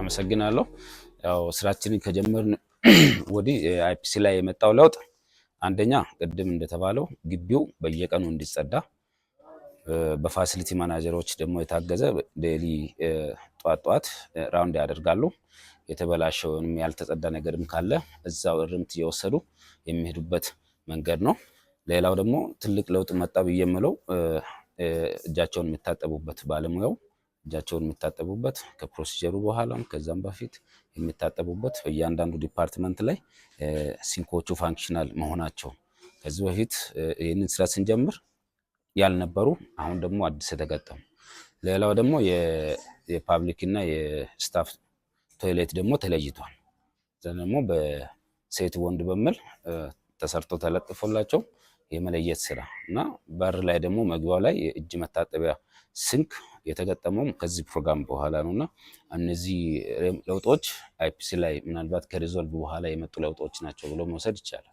አመሰግናለሁ። ያው ስራችንን ከጀመርን ወዲህ IPC ላይ የመጣው ለውጥ አንደኛ ቅድም እንደተባለው ግቢው በየቀኑ እንዲጸዳ በ facility manager ኦች ደግሞ የታገዘ daily ጧት ጧት round ያደርጋሉ። የተበላሸ ወይም ያልተጸዳ ነገርም ካለ እዛው እርምት እየወሰዱ የሚሄዱበት መንገድ ነው። ሌላው ደግሞ ትልቅ ለውጥ መጣ ብዬ የምለው እጃቸውን የሚታጠቡበት፣ ባለሙያው እጃቸውን የሚታጠቡበት፣ ከ procedure ኡ በኋላም ከዛም በፊት የሚታጠቡበት በእያንዳንዱ department ላይ sink ኦቹ functional መሆናቸው ከዚህ በፊት ይህንን ስራ ስንጀምር ያልነበሩ አሁን ደግሞ አዲስ የተገጠሙ። ሌላው ደግሞ የ public እና የ staff toilet ደግሞ ተለይቷል። ደግሞ በሴት ወንድ በሚል ተሰርቶ ተለጥፎላቸው የመለየት ስራ እና በር ላይ ደግሞ መግቢያው ላይ የእጅ መታጠቢያ sink የተገጠመውም ከዚህ ፕሮግራም በኋላ ነው እና እነዚህ ለውጦች IPC ላይ ምናልባት ከ Resolve በኋላ የመጡ ለውጦች ናቸው ብሎ መውሰድ ይቻላል።